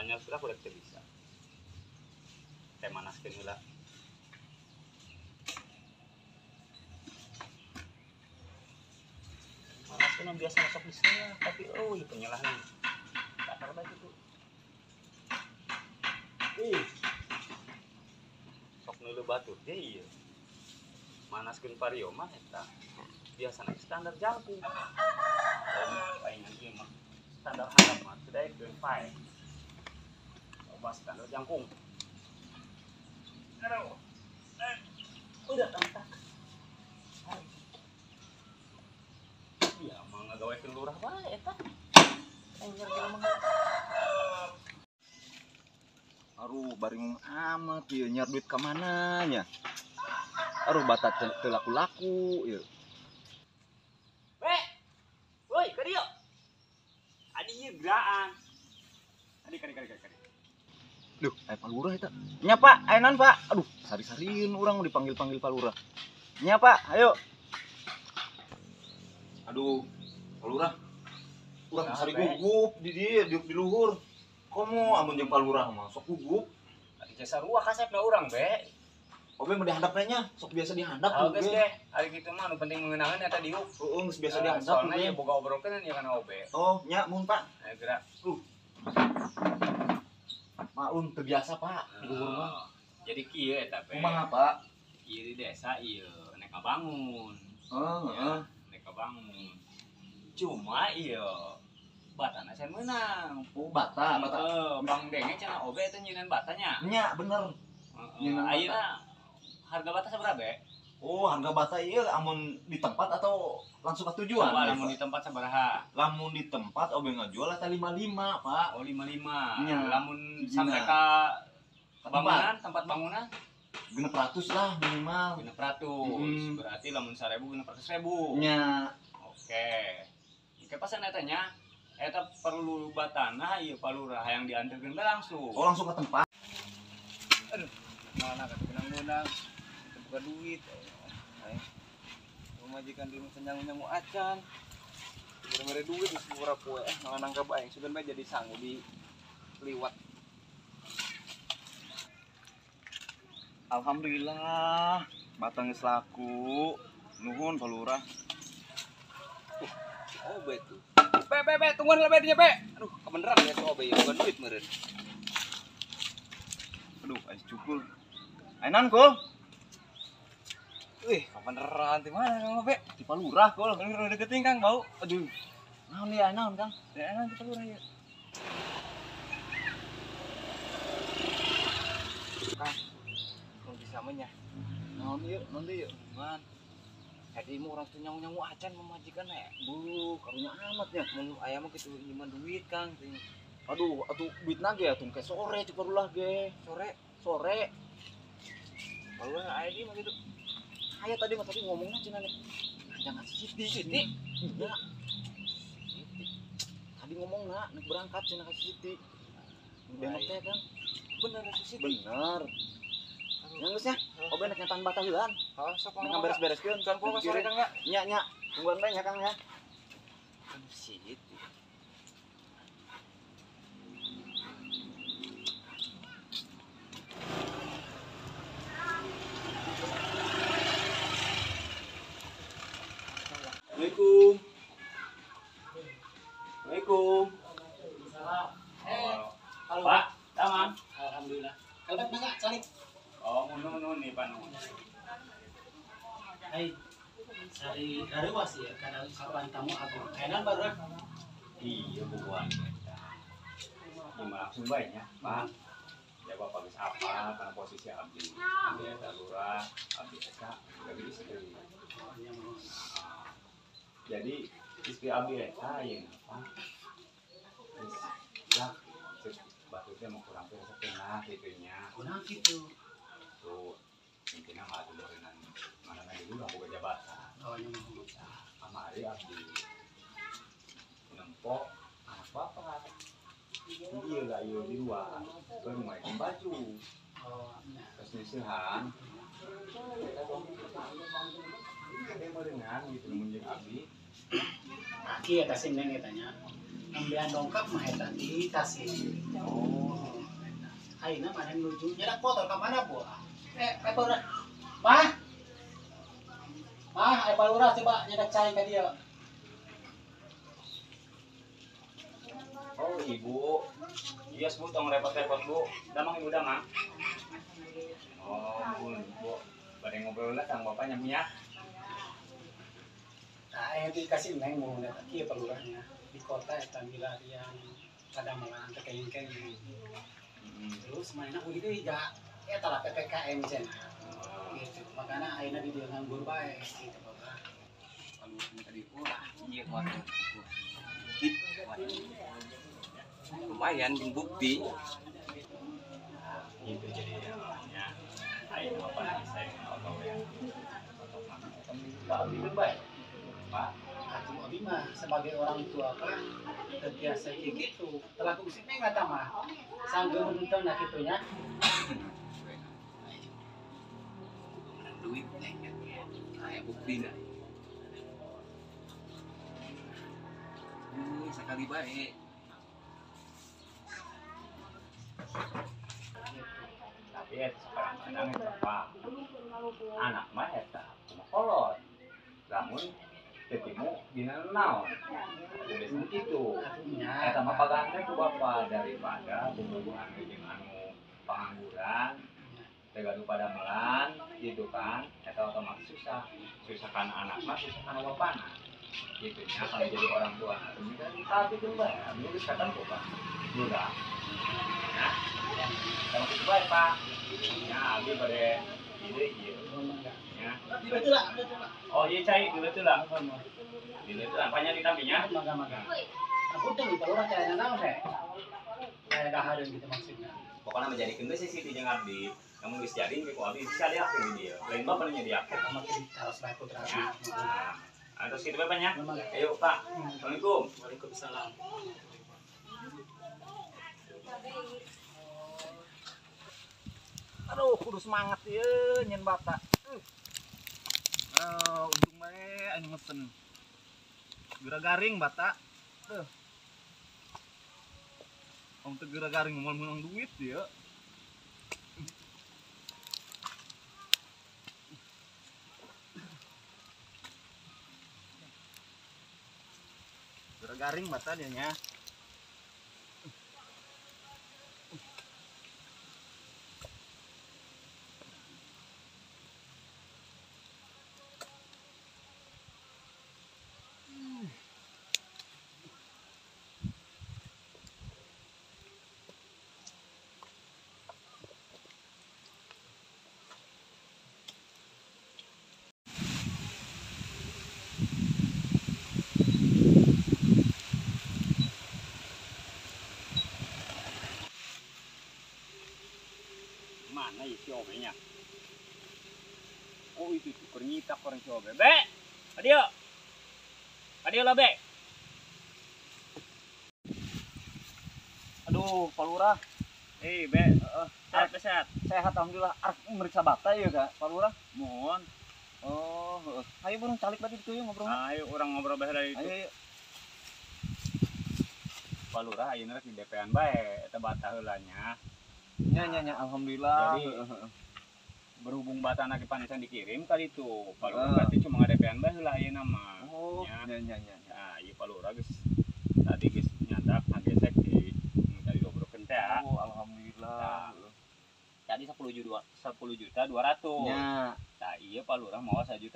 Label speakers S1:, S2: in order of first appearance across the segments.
S1: Anyar sudah udah teu bisa. Teh manaskeun heula. Manaskeun biasa masuk di sini tapi euy penyelahna. Takar bae kitu. Ih. Sok neuleuh batur teh ieu. Manaskeun vario mah eta biasana standar jangkung. Palingan ieu mah standar handap mah teu daekeun pae. Coba standar jangkung. Aduh. Udah tangtak. Iya, mah ngagawekeun lurah bae eta. Anjir mah.
S2: Aduh, baringung amat ieu nyiar duit ka mana nya. Aduh, bata teu laku-laku ieu.
S1: We. Woi, ka dieu. Adi ieu geraan. Adi kari.
S2: Duh, aya Pak Lurah eta. Nya Pak, aya naon Pak? Aduh, sari-sariin urang dipanggil-panggil Pak Lurah. Nya Pak, ayo. Aduh, Pak Lurah. Urang sari gugup di dieu, di luhur. Komo amun jeung Pak Lurah mah sok gugup.
S1: Adi jasa ruah kasepna urang be.
S2: Obe mah dihandapna nya, sok biasa dihandap.
S1: Oh, geus deh, ari kitu mah nu penting mengenangan eta diuk.
S2: Heeh, geus biasa dihandap.
S1: Soalna ieu boga obrolkeun ieu kana obe.
S2: Oh, nya mun Pak.
S1: Ayo gerak.
S2: Maklum teu biasa Pak, di luhur mah.
S1: Jadi kieu eta pe.
S2: Kumaha Pak?
S1: Ieu di desa ieu nek kabangun.
S2: Heeh.
S1: Nek kabangun. Cuma ieu batana can meunang.
S2: Oh, bata.
S1: Heeh, Bang Denge cenah obe eta nyieunan batanya.
S2: Nya, bener.
S1: Heeh. Ayeuna harga bata sabaraha be?
S2: Oh, harga bata ieu amun di tempat atau langsung ke tujuan?
S1: Coba lamun di tempat sabaraha?
S2: Lamun di tempat obe ngajual eta 55, Pak.
S1: Oh, 55.
S2: Nya.
S1: Lamun sampai ka bangunan, tempat bangunan
S2: 600 lah minimal.
S1: 600. Berarti lamun 1000 600.000.
S2: Nya.
S1: Oke. Oke, pasan eta nya. Eta perlu batana ieu Pak Lurah hayang diantarkeun bae langsung.
S2: Oh, langsung ke tempat.
S3: Aduh, mana ka benang-benang. Buka duit. Aing. Pamajikan di nyangu-nyangu acan. Mere-mere duit geus murah poe malah nangkap aing sugan bae jadi sangu di liwat.
S2: Alhamdulillah, batang geus laku. Nuhun Pak Lurah.
S3: Obe tuh. Be be be, tungguan lah be dinya be. Aduh, kebeneran ya tuh obe ya, bukan duit meureun.
S2: Aduh, ais cukul. Ainan kul.
S3: Wih, kebeneran di mana Kang Obe?
S2: Di Pak Lurah kul.
S3: Udah deketin Kang bau.
S2: Aduh. Naon ya, naon Kang?
S3: Ya naon di Pak Lurah ya. Kang, mau bisa mah nya.
S2: Naon ieu, naon deui ieu?
S3: Man. Jadi mau orang tuh nyangu-nyangu acan memajikan ya.
S2: Bu, karunya amat nya.
S3: Mun aya mah kitu nyiman duit Kang.
S2: Aduh, atuh duit nage atuh ke sore cek Lurah ge.
S3: Sore,
S2: sore.
S3: Pak Lurah aya di mah kitu.
S2: Aya tadi mah tadi ngomongnya cenah nih. Jangan Siti.
S3: Siti.
S2: Iya. Tadi ngomongna nek berangkat cenah ka Siti. Benok teh Kang.
S3: Bener si Siti.
S2: Bener. Yang geus nya, obe nek nyantan bata heulaan.
S3: Heeh, sok
S2: nek beres-bereskeun.
S3: Kan poe sore Kang nya.
S2: Nya nya, tungguan bae nya Kang ya.
S3: Aduh Siti.
S2: Assalamualaikum. Assalamualaikum.
S4: Salam.
S1: Halo Pak, tamam.
S4: Alhamdulillah. Kalbat mangga calik.
S1: Oh, nuhun nih Pak nuhun.
S4: Hai. Sari harewas ya kana kapan tamu agung. Kainan baru.
S1: Iya bukuan eta. Gimana langsung bae nya, Pak. Ya Bapak geus apa kana posisi abdi. Abdi eta lurah, abdi eta bagi istri. Jadi istri abdi eta ieu apa? Geus lah cek batu teh mau kurang teh setengah kitu nya.
S4: Kunaon kitu?
S1: Tuh intinya mah atuh meureunnan mana dulu aku boga jabatan.
S4: Oh nya mah.
S1: Kamari abdi nempo anak bapak. Iya lah ieu di luar. Keur main baju.
S4: Oh nya.
S1: Terus nyeusehan. Ada meureunnan gitu mun jeung abdi.
S4: Aki eta sih neng eta nya. Ambean dongkap mah eta di Tasik.
S1: Oh.
S4: Ayeuna maneh nuju nyedak motor ka mana buah? Eh Palurah. Mah. Mah, aya Palurah coba nyedak cai ka dieu.
S1: Oh, ibu. Iya, bu, tong repot-repot, Bu. Damang ibu damang. Oh, bu, bu. Bade ngobrol lah kang bapaknya punya.
S4: Nah, yang dikasih neng mau eta kieu Palurahnya. Di kota eta milarian padamelan teh kenging-kenging. Terus mainna udah deui ga eta lah PPKM cenah. Gitu. Makana ayeuna di dieu nganggur bae gitu, Bapak.
S3: Palurah tadi wah, ieu mah. Lumayan jeung bukti.
S1: Gitu jadi ya. Ayo bapak lagi saya atau ya.
S4: Pak Abi bae.
S1: Pak,
S4: atuh abi mah sebagai orang tua Pak terbiasa kayak gitu. Telaku sih neng kata mah. Sanggeun henteu na kitu nya.
S3: Menang duit neng. Aya buktina. Sekali bae.
S1: Tapi ya sekarang-kadang eta Pak. Anak mah eta kumaha kolot. Lamun tetimu dina naon. Biasanya gitu. Eta mah pagangan teh ku bapa daripada bobogohan jeung anu pengangguran, teu gaduh padamelan gitu kan. Eta otomatis susah. Susah kana anak mah, susah kana bapana. Gitu nya kalau jadi orang tua. Tapi itu mbak, geus katempo Pak. Lurah. Nah, kalau gitu bae Pak. Ya, abdi bade ide ieu. Ya. Oh iya cai, dulu tuh lah. Dulu tuh apanya ditambinya?
S4: Maga-maga. Aku tuh lupa lurah cai naon teh. Kayak dahareun gitu maksudnya.
S1: Pokoknya menjadikeun geus sih jeung abdi. Kamu geus jadi ku abdi bisa diakeun di dieu. Lain bapak nu nyediakeun.
S4: Sama harus bae putra.
S1: Nah, terus gitu bae nya. Ayo Pak. Assalamualaikum.
S4: Waalaikumsalam.
S2: Aduh, kudu semangat ieu nyen bata. Untung bae anu mesen. Geura garing bata. Tuh. Om teu geura garing moal meunang duit ieu. Geura garing bata dia nya.
S1: Mana ya si Obe-nya? Oh itu tuh nyitak orang si Obe. Be, adio, adio lah be.
S2: Aduh, Pak Lurah.
S1: Be, sehat sehat.
S2: Sehat alhamdulillah. Arek meriksa bata ya Kak, Pak Lurah.
S1: Mohon.
S2: Oh, ayo burung calik berarti itu ya ngobrol.
S1: Ayo orang ngobrol bahasa dari itu.
S2: Ayo.
S1: Pak Lurah ayeuna rek di DP-an bae eta bata heula nya.
S2: Nya nya nya alhamdulillah.
S1: Jadi berhubung bata anak panisan dikirim kali itu, Pak Lurah berarti cuma ngadepean bae heula ayeuna mah.
S2: Oh, nya nya nya.
S1: Nah, ieu Pak Lurah geus tadi geus nyandak ngagesek di tadi dobrokeun teh.
S2: Oh, alhamdulillah.
S1: Nah, tadi 10.200.000.
S2: Nya.
S1: Nah, iya Pak Lurah mau 1.200.000.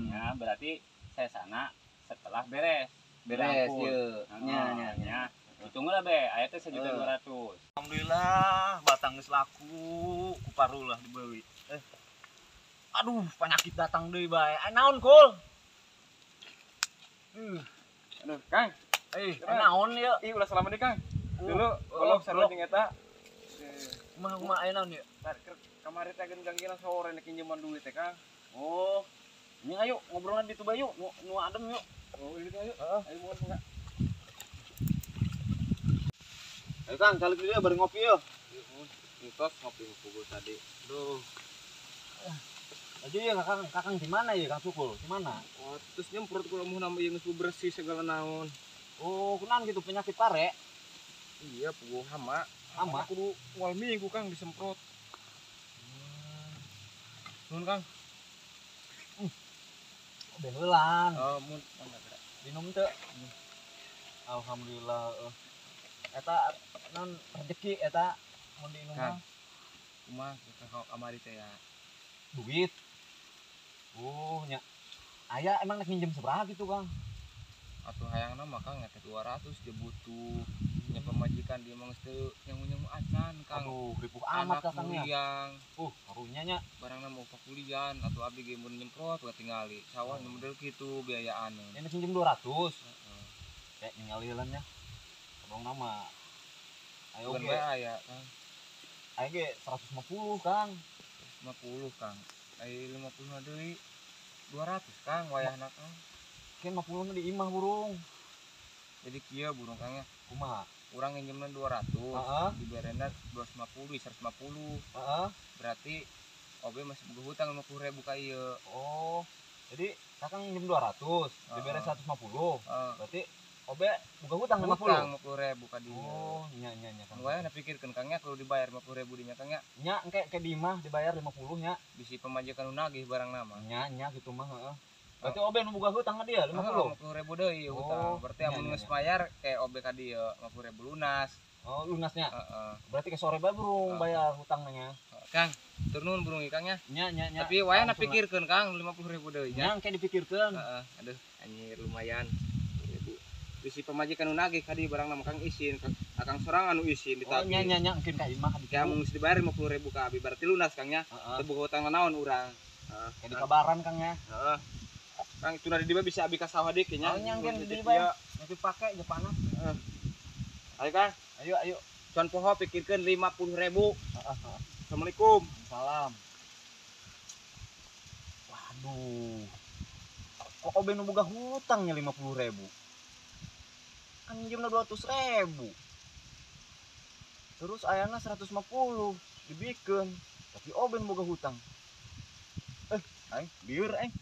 S1: Ya, berarti saya sana setelah beres.
S2: Beres ye. Nya nya nya.
S1: Hitunglah be, aya teh 1.200.000.
S2: Alhamdulillah, batang geus laku, ku parulah dibeli. Aduh, penyakit datang deui bae. Ai naon, Kul?
S3: Aduh, Kang.
S2: Naon ieu?
S3: Ih, ulah salaman deui, Kang. Dulu kolok sarua jeung eta.
S2: Kumaha kumaha aya naon ieu?
S3: Kamari teh geun ganggilan sore nek pinjeman duit teh, Kang.
S2: Oh. Ini ayo ngobrolan di tuba yuk, nu adem yuk.
S3: Oh, itu ayo. Ayo mohon enggak.
S2: Ayo Kang, calik dia bareng ngopi yuk.
S3: Entos ngopi ngopi tadi.
S2: Duh. Aja ya Kakang, Kakang di mana ya Kang Sukul? Di mana?
S3: Oh, terus nyemprot kula mun nambah geus bersih segala naon.
S2: Oh, kunaon gitu penyakit pare?
S3: Iya, puguh hama.
S1: Ama
S3: kudu wal minggu Kang disemprot. Nuhun Kang.
S1: Behelan.
S3: Oh, mun
S1: minum teu. Alhamdulillah. Eta non rezeki eta mun diinum mah.
S3: Kumaha ka kamari teh ya.
S1: Duit. Oh nya. Aya emang nek minjem sabaraha gitu Kang?
S3: Atuh hayangna mah Kang eta 200 dia butuh. Nya pamajikan dia mah geus teu nyangu-nyangu acan Kang.
S1: Aduh, ripuh amat Kang nya. Karunya nya.
S3: Barangna mau pakulian atuh abdi ge mun nyemprot we tingali. Sawah nu model kitu biayaan.
S1: Nya nek minjem 200. Heeh. Kayak ningali heula nya. Abang nama. Ayo ge
S3: aya Kang.
S1: Aya ge 150 Kang.
S3: 150 Kang. Aya 50 deui 200 Kang wayahna Kang.
S1: Ken 50 na di imah burung.
S3: Jadi kieu burung Kang nya.
S1: Kumaha?
S3: Urang nginjemna 200, diberena 250, 150.
S1: Heeh.
S3: Berarti OB masih boga hutang 50.000 ka ieu.
S1: Oh. Jadi Kakang nginjem 200, dibere 150. Berarti OB boga hutang 50.
S3: Hutang 50.000 ka dieu.
S1: Oh, nya nya nya Kang.
S3: Wayahna pikirkeun Kang nya kudu dibayar 50.000 dinya Kang nya.
S1: Nya engke ke di imah dibayar 50 nya.
S3: Bisi pamajikan nu nagih barang nama.
S1: Nya nya kitu mah heeh. Berarti OB nu boga hutang ka dia 50?
S3: 50.000 deui hutang. Berarti amun geus bayar ke OB ka dieu 50.000 lunas.
S1: Oh, lunasnya.
S3: Heeh.
S1: Berarti ke sore bae burung bayar hutangnya nya.
S3: Kang, tur nuhun burung Kang nya.
S1: Nya nya nya.
S3: Tapi wayahna pikirkeun Kang 50.000 deui
S1: nya. Nya engke dipikirkeun.
S3: Heeh. Aduh, anjir lumayan. Bisi pamajikan nu nagih ka dieu barang nama Kang isin, Akang sorangan nu isin ditagih.
S1: Oh, nya nya nya engkeun ka imah ka ditu.
S3: Ya mun geus dibayar 50.000 ka abi berarti lunas Kang nya. Teu boga hutang naon urang. Heeh.
S1: Kayak dikabaran Kang nya.
S3: Heeh. Kang itu dari dieu bisa abi ka sawah deui nya.
S1: Oh, nya engkeun di dieu. Nanti pake je panas.
S3: Heeh. Ayo Kang.
S1: Ayo ayo.
S3: Cuan poho pikirkeun 50.000.
S1: Heeh.
S3: Assalamualaikum.
S1: Salam. Waduh. Kok OB nu boga hutangnya 50.000? Kan minjemna 200.000. Terus ayana 150 dibikeun. Tapi OB nu boga hutang. Aing lieur aing.